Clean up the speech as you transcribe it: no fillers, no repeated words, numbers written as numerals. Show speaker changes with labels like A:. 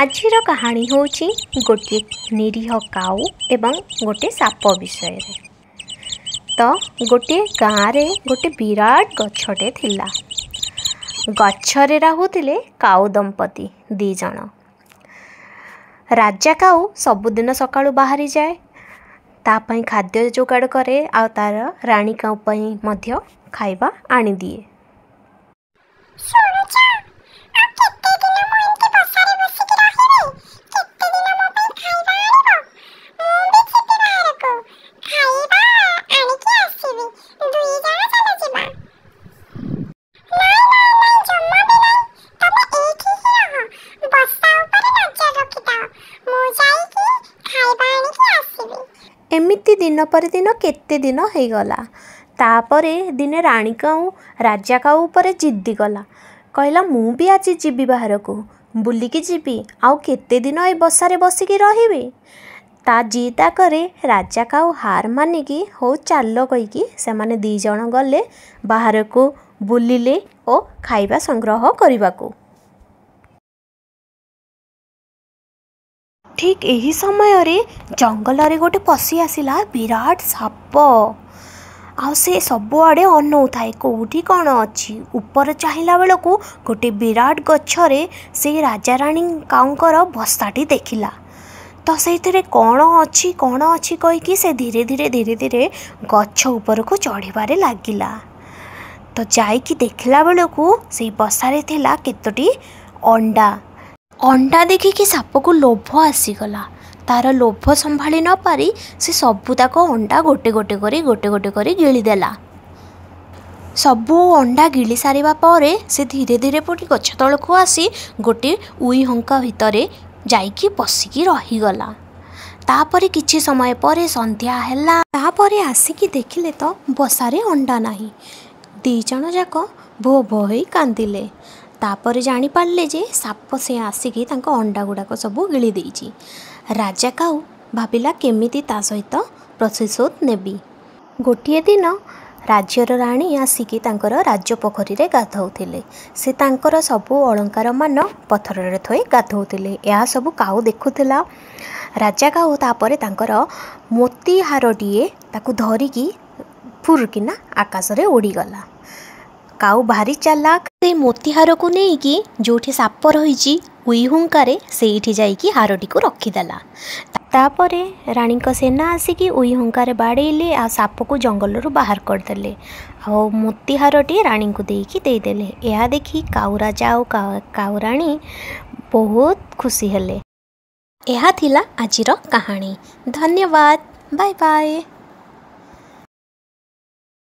A: ଆଜିର କାହାଣୀ ହେଉଛି ଗୋଟିଏ ନିରୀହ କାଉ ଏବଂ ଗୋଟେ ସାପ ବିଷୟରେ। ତ ଗୋଟିଏ ଗାଁରେ ଗୋଟେ ବିରାଟ ଗଛଟେ ଥିଲା। ଗଛରେ ରହୁଥିଲେ କାଉ ଦମ୍ପତି ଦୁଇ ଜଣ। ରାଜା କାଉ ସବୁଦିନ ସକାଳୁ ବାହାରିଯାଏ, ତା ପାଇଁ ଖାଦ୍ୟ ଯୋଗାଡ଼ କରେ ଆଉ ତାର ରାଣୀ କାଉ ପାଇଁ ମଧ୍ୟ ଖାଇବା ଆଣିଦିଏ।
B: ଶୁଣୁଛ, ଆଉ କେତେ ଦିନ ମୁଁ ଏମିତି ବସାରେ ବସିକି ରହିବି? କେତେ ଦିନ ମୋ ପାଇଁ ଖାଇବା ଆଣିବ? ମୁଁ ବି ଯିବି ବାହାରକୁ, ଖାଇବା ଆଣିକି ଆସିବି। ଦୁଇ ଜଣ ଚାଲ ଯିବା। ନାଇଁ ନାଇଁ ନାଇଁ, ଜମା ବି ନାଇଁ। ତମେ ଏଇଠି ହିଁ ରହ, ବସା ଉପରେ ନଜର ରଖିଥାଅ। ମୁଁ ଯାଇକି ଖାଇବା ଆଣିକି ଆସିବି।
A: ଏମିତି ଦିନ ପରେ ଦିନ କେତେ ଦିନ ହେଇଗଲା। ତାପରେ ଦିନେ ରାଣୀ କାଉ ରାଜା କାଉ ଉପରେ ଜିଦ୍ଦି କଲା, କହିଲା ମୁଁ ବି ଆଜି ଯିବି ବାହାରକୁ, ବୁଲିକି ଯିବି। ଆଉ କେତେ ଦିନ ଏ ବସାରେ ବସିକି ରହିବି? ତା ଜିଦ୍ ଆଗରେ ରାଜା କାଉ ହାର ମାନିକି ହଉ ଚାଲ କହିକି ସେମାନେ ଦୁଇ ଜଣ ଗଲେ ବାହାରକୁ, ବୁଲିଲେ ଓ ଖାଇବା ସଂଗ୍ରହ କରିବାକୁ। ଠିକ୍ ଏହି ସମୟରେ ଜଙ୍ଗଲରେ ଗୋଟେ ପଶି ଆସିଲା ବିରାଟ ସାପ। ଆଉ ସେ ସବୁଆଡ଼େ ଅନଉଥାଏ କେଉଁଠି କ'ଣ ଅଛି। ଉପରେ ଚାହିଁଲା ବେଳକୁ ଗୋଟେ ବିରାଟ ଗଛରେ ସେଇ ରାଜାରାଣୀ କାଉଙ୍କର ବସାଟି ଦେଖିଲା। ତ ସେଇଥିରେ କ'ଣ ଅଛି କ'ଣ ଅଛି କହିକି ସେ ଧୀରେ ଧୀରେ ଧୀରେ ଧୀରେ ଗଛ ଉପରକୁ ଚଢ଼ିବାରେ ଲାଗିଲା। ତ ଯାଇକି ଦେଖିଲା ବେଳକୁ ସେଇ ବସାରେ ଥିଲା କେତୋଟି ଅଣ୍ଡା। ଅଣ୍ଡା ଦେଖିକି ସାପକୁ ଲୋଭ ଆସିଗଲା। ତାର ଲୋଭ ସମ୍ଭାଳି ନପାରି ସେ ସବୁତକ ଅଣ୍ଡା ଗୋଟେ ଗୋଟେ କରି ଗୋଟେ ଗୋଟେ କରି ଗିଳିଦେଲା। ସବୁ ଅଣ୍ଡା ଗିଳି ସାରିବା ପରେ ସେ ଧୀରେ ଧୀରେ ପୁଣି ଗଛ ତଳକୁ ଆସି ଗୋଟେ ଉଇ ହୁଙ୍କା ଭିତରେ ଯାଇକି ପଶିକି ରହିଗଲା। ତାପରେ କିଛି ସମୟ ପରେ ସନ୍ଧ୍ୟା ହେଲା। ତାପରେ ଆସିକି ଦେଖିଲେ ତ ବସାରେ ଅଣ୍ଡା ନାହିଁ। ଦୁଇ ଜଣ ଯାକ ଭୋ ଭୋ ହେଇ କାନ୍ଦିଲେ। ତାପରେ ଜାଣିପାରିଲେ ଯେ ସାପ ସେ ଆସିକି ତାଙ୍କ ଅଣ୍ଡା ଗୁଡ଼ାକ ସବୁ ଗିଳି ଦେଇଛି। ରାଜା କାଉ ଭାବିଲା କେମିତି ତା ସହିତ ପ୍ରତିଶୋଧ ନେବି। ଗୋଟିଏ ଦିନ ରାଜ୍ୟର ରାଣୀ ଆସିକି ତାଙ୍କର ରାଜ ପୋଖରୀରେ ଗାଧୋଉଥିଲେ। ସେ ତାଙ୍କର ସବୁ ଅଳଙ୍କାରମାନ ପଥରରେ ଥୋଇ ଗାଧୋଉଥିଲେ। ଏହା ସବୁ କାଉ ଦେଖୁଥିଲା। ରାଜା କାଉ ତାପରେ ତାଙ୍କର ମୋତି ହାରଟିଏ ତାକୁ ଧରିକି ଫୁର୍କିନା ଆକାଶରେ ଉଡ଼ିଗଲା। କାଉ ଭାରି ଚାଲାକ। ସେ ମୋତିହାରକୁ ନେଇକି ଯେଉଁଠି ସାପ ରହିଛି ଉଇ ହୁଙ୍କାରେ, ସେଇଠି ଯାଇକି ହାରଟିକୁ ରଖିଦେଲା। ତାପରେ ରାଣୀଙ୍କ ସେନା ଆସିକି ଉଇ ହୁଙ୍କାରେ ବାଡ଼େଇଲେ ଆଉ ସାପକୁ ଜଙ୍ଗଲରୁ ବାହାର କରିଦେଲେ ଆଉ ମୋତିହାରଟି ରାଣୀଙ୍କୁ ଦେଇକି ଦେଇଦେଲେ। ଏହା ଦେଖି କାଉ ରାଜା ଆଉ କାଉ ରାଣୀ ବହୁତ ଖୁସି ହେଲେ। ଏହା ଥିଲା ଆଜିର କାହାଣୀ। ଧନ୍ୟବାଦ, ବାଏ ବାଏ।